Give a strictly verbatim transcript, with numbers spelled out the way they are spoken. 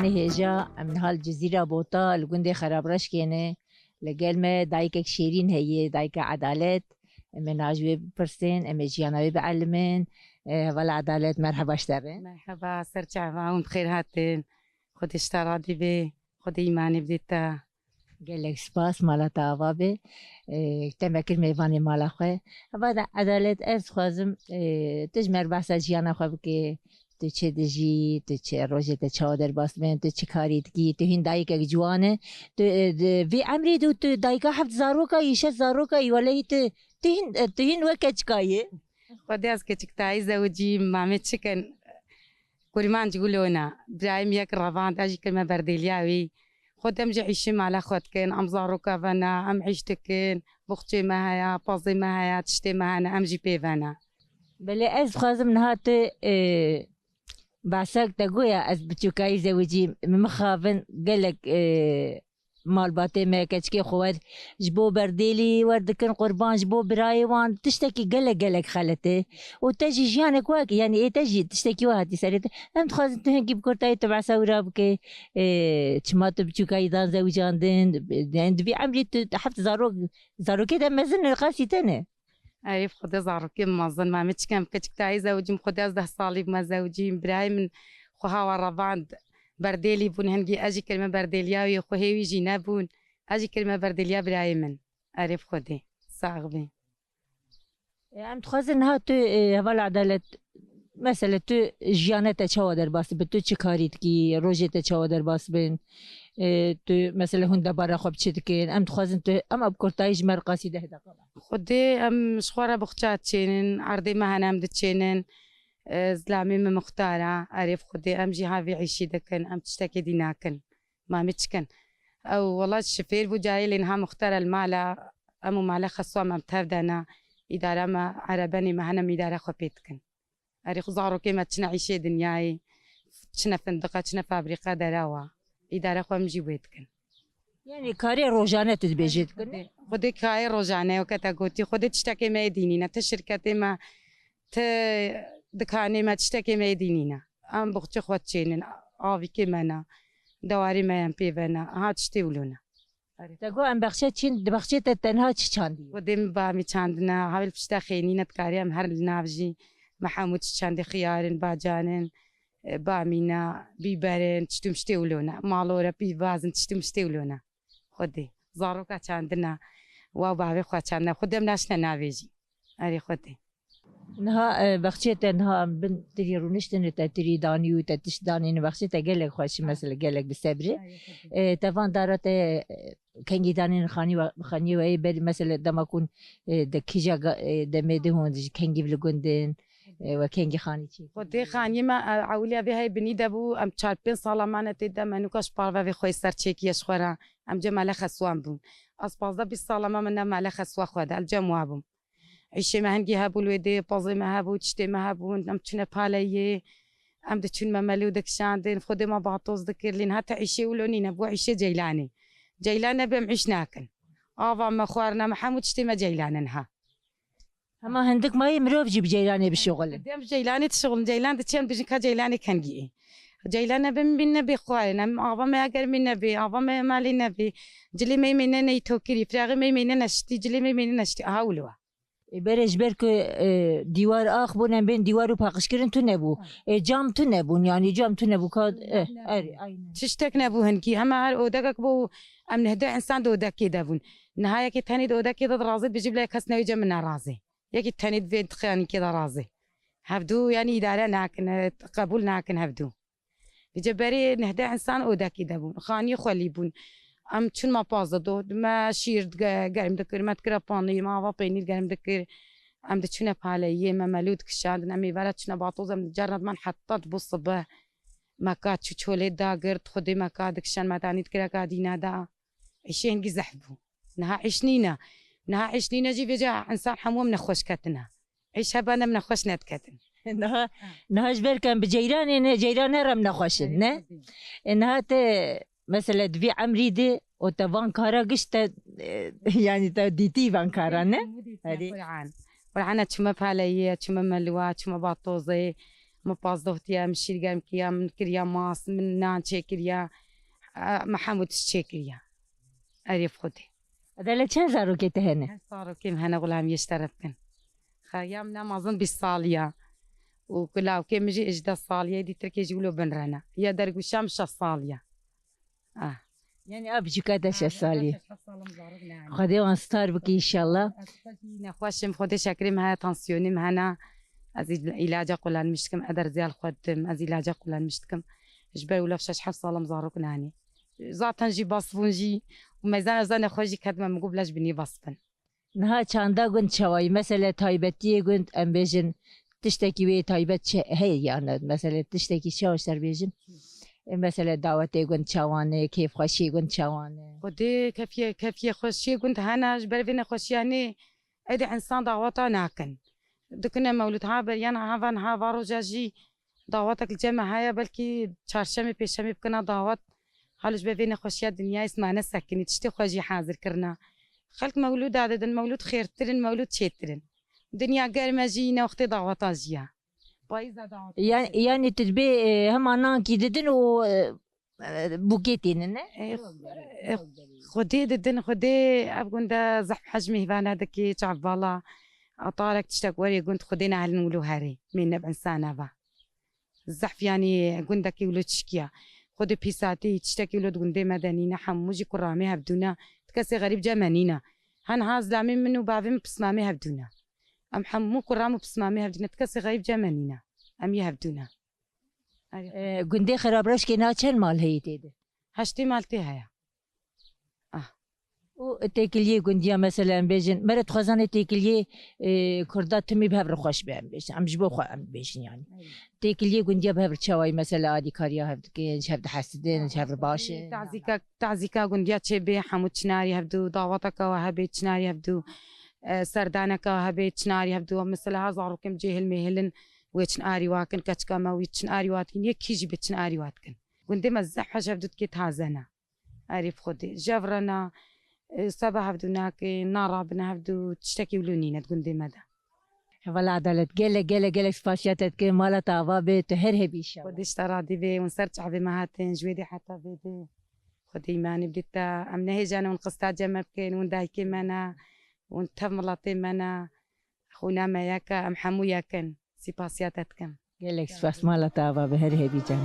Hêja, em niha li Cizîra Bota, li gundê Xerabreşkê ne. Li gel me dayikek şêrîn heye, dayika Edalet. Em ê niha ji wê bipirsin, em ê jiyana wê bielimin. E, hevala Edalet, merheba ji te re. Merheba, ser çava hûn bi xêr hatin. Xwedê ji te radî be, Xwedê îmanê bide te. Gelek spas, mala te ava be. E, te me kir mêvanê mala xwe. Hevala Edalet, ez dixwazim, e, tu ji me re behsa jiyana xwe bike. Tu çi dijî, tu çi rojê te çawa derbas dibin, tu çi karî dikî, tu hîn dayikek ciwan e. Tu, e, di vî emrê de tu dayika heft zaroka yî, şeş zaroka yî, welehî tu, tu hîn, e, tu hîn wek keçika yî. Xwedê ez keçiktayî zewicîm, mamê çi kin? Kurmanc wilo ne. Birayê min yek revand, ez jî kirme berdêliya wî. Xwedê em jî îşê mala xwe dikin, em zaroka ve ne, em îş dikin, boxçê me heye, pazê me heye, tiştê me hene, em jî pê ve ne. Belê ez dixwazim niha tu, e, behsek te goya ez biçûkayî zewicîm, min mixabin gelek, e, malbatê me, keçikê xwe wer ji bo berdêlî wer dikin qurban, ji bo birayê wan tiştekî gelek gelek xelet e. Û te jî jiyanek wek, yanî ê te jî tiştekî we hatî serê te. Em dixwazin tu hinkî bi kurtayî tu behsa wira bike, e, çima tu biçûkayî dan zewicandin, yani di vî emrî tu heft zarok, zarokê de mezin e, qasî te ne. Erê, bi Xwedê zarokê min mezin, mamê çikem keçik tayê zewicîm, Xwedê ez deh salî bûme zewicîm, birayê min xwe hawa revand, berdêlî bûn, hingî ez jî kirime berdêliya wî, xwe hê wî jî nebûn, ez jî kirime berdêliya birayê min. Erê, bi Xwedê, sax bî. E, em dixwazin niha tu, e, heval Edalet, mesele tu jiyane te çawa derbas dibe, tu çi karî dikî, rojê te çawa derbas bin, e, tu mesele hûn debara xwe bi çi dikin, em dixwazin tu, em bi kurtayî ji me re qasî deh deqa. Xwedê em ji xwe re boxça diçênin, erdê me hene em diçênin, e, zilamê min muxtar e, erê bi Xwedê em jî havî îşî dikin, em tiştekê dî nakin. Mamê çikin? Ew wela şifêr bû carê lê niha muxtar el mala, em û mala xeswa me em tev de ne, îdara me erebenê me hene em îdara xwe pê dikin. Erê xwe zarokê me çine îşê dinyayê, çine findiqa, çine fabrîqa derewa. Îdare xwe em jî wê dikin. Yanî karê rojane tu dibêjî dikin? Xwedê karê rojane, weke te gotî, Xwedê tiştekê me yê dînî ne, ti şirketê me, ti dikanê me, tiştekê me yê dînî ne. Em boxçê xwe diçênin, avîkê me ne, dewarê me yên pê ve ne, ha tiştê wilo ne. Te got em bexçe çîn, di bexçê te tenha çi çandî? Xwedê min bamî çandine, hewil pişte xênîne dikarî em her li nav jî me hemû çi çandî xiyarin, bacanin, e, bamîna, bîberin, tiştû miştê wilo ne. Malore, pîvazin, tiştû miştê wilo ne. Xwedê. Zaroka çandine, wa û bavê xwe çandine. Xwedê em naşine navê jî. Erê Xwedê. Niha, e, bexçê te niha em bin tirî rûniştine, te tirî danî û te tişt danîne bexçê te gelek xweş, mesela gelek bi sebrî. E, te van dara te, e, kengî danîne xanî we, xanî we yê berî, mesela dema kun, e, de kîja ga-, e, demê de hûn ji kengî li gundin, e, we kengî xanî çêkî. Xwedê xanî me, e, ewiliya vê hey binî de bû, em çar pênc sala mane tê de, me nûka ji parve vê xwe ser çêkiye ji xwe re. Em cemale xeswan bûn. Ez pazdeh bîst sala me, me ne male xeswa xwe de, el cem wa bûm. Îşê me hingî hebû li wê dê, pazê me hebû, tiştê me hebûn, em çûne paleyê, em diçûn memelû dikişandin, Xwedê me batoz dikir, lê niha te îşê wilo nîne, bû îşê ceylanê. Ceylan nebe em îş nakin. Ava me, xwarina me, hemû tiştê me ceylan in ha. Hema hindik mayê mirov jî bi ceylanê bişuxulin. Dem ceylanê dişuxulin, ceylan diçe em dijin ka ceylanê kengî. Ceylan nebe min nebê xwarin, em ava me eger min nebê, ava me malê nebê, cilê me mêne neytokirî, firağê me mêne neştî, cilê me mêne neştî, aha wilo. E, berê ji ber ku, e, dîwar ax bûn, em bên dîwar û paqijkirin tune bû. E, cam tune bûn, yanî cam tune bû ka, e, erê, aynen. Tiştek nebû hinkî. Hema her odekek bû, em nehdeh insan di odekê de bûn. Niha yekê tenê di odekê de dirazê, dibêjî bila kes newêce min nerazê. Yekê tenê di vê dixeyanîkê de razê. Hevdû, yanî îdare nakin, e, qebûl nakin hevdû. Vêce berê nehdeh insan odekê de bûn. Xaniyê xwelî bûn. Em çûn me pazde do. Me şîr ge-, germ dikir, me dikire panîr, me ava peynîr germ dikir. Em diçûne paleyê, me melû dikişandin. Em ê vera çûne batoz, em carna diman heta dibû sibe. Me ka çû çolê dagirt, xwedê me ka dikişand, me danî dikire ka dîna da. Îşê hingî zehf bû. Niha îş nîne. Niha îş nîne jî vêce însan hemû em nexweş ketine. Îş hebe ne em nexweş nediketin. Niha, niha ji ber ku em bi ceyranê ne, ceyran her em nexweş in, ne? E, niha te, mesela, di vî emrî de û te van kara giş te, e, yanî te dîtî van kara, ne? Erê. Qur'an. Qur'ana çûme paleyê, çûme melûwa, çûme batozê. Min pazdeh diya, min şîr germ kiriya, min kiriya mas, min nan çêkiriya. E, min hemû tişt çêkiriya. Erê bi Xwedê. Edele çend zarokê te hene? Heft zarokê min hene, xulamiyê ji te re bikin. Xeya min ne mezin bîst saliya. Û ku lawkê min jî hejdeh saliye, dîtirkê jî wilo bin re ne. Ya dergûşa min şeş saliye. Ah. Yani a biçûka te şeş salî. Xwedê wan star bike inşallah. Ez xwe jî nexweş im, Xwedê şekerê min heye, tansiyonê min hene. Ez îl-, îlaca kullanmiş dikim, eder ziyal xwe didim, ez îlaca kullanmiş dikim. Ji ber wilo şeş heft sal im zarok nane. Zaten jî bas bûn jî û mezana zanê xwe jî kedime min got bila ji binî bas bin. Niha çanda gund çawa ye? Mesele taybetiyê gund, em bêjin, tiştekî wê taybet çi heye yani? Mesele tiştekî çawa ji te re bêjin? E, mesele dawetê gund çawa ne, kêfxweşiyê gund çawa ne? Xwedê kefiyê, kefiyê xweşiyê gund hene, ji ber vê nexweşiyanê êdî insan daweta nakin. Dikine mewlûd ha beriyan ha van ha va roja jî dawetek li cem me heye, belkî çarşemê, pêşemê bikina dawet. Halo ji ber vê nexweşiya dinyayê sima nesekinî, tiştê xwe jî hazir kirina. Xelk mewlûda didin, mewlûd xêrtir in, mewlûd çêtir in. Dinya germ e jî yine wextê daweta jî ya. Payîza dawet. Yan-, yanî tu dibê, e, hema nankî didin û, e, e, bûkê tînin, ne? E, e, Xwedê didin, Xwedê ev gund e zehf hej mêhvane dikê, çavbala. Atarek tiştek werê gund, Xwedê nehelin wilo herê. Mêne bi insana ve. Zehf, yanî gundekî wilo çişkiya. Xwedê pîsatî tiştekî wilo di gundê me de nîne, hemû jî kurra me hevdû ne. Ti kesê xerîb cem me nîne. Hen ha zilamê min û bavê min pismamê hevdû ne. Em hemû kurra me û pismamê hevdû ne. Ti kesê xerîb cem me nîne. Em yê hevdû ne. Erê. E, gundê Xirabreşkê na çend mal heye tê de? Heştê mal tê heye. Ah. Û têkiliyê gundiya, mesela, em bêjin, mere dixwazanê têkiliyê, e, Kurda timî bi hev re xweş be, em bêjin. Em ji bo xwe em bêjin, yani. Evet. Têkiliyê gundiya bi hev re çawa ye, mesela, alîkariya hev dikin, ji hev dihesidin, ji hev re baş e? Tazîka, tazîka gundiya çêbê, hemû çinarî hevdû, daweteke we hebe, çinarî hevdû, e, serdaneke we hebe, çinarî hevdû. Mesela, ha zarokên cêhil mêhil in, wê çinarî we kin, keçika me wî çinarî we dikin, yekî jî bê çinarî we dikin. Gundê me zehf hej hevdû dikê taze ne. Erê bi Xwedê. Jev re na, e, seba hevdû nake, na rabine hevdû, tiştekî wilo nîne di gundê me de. Hevala Edalet, gelek, gelek, gelek spasiya te dikim, mala te ava be, tu her hebî inşallah. Xwedê ji te radî be, hûn ser çavê me hatin, ji wê dê heta vê dê. Xwedê îmanê bidî te, em nehêjane hûn qista cem me bikin, hûn dayikê me ne, hûn tev miletê me ne, xwîna me yek e, em hemû yek in. Sipasiya te dikim. Gelek spas, mala te ava be, her hebî can.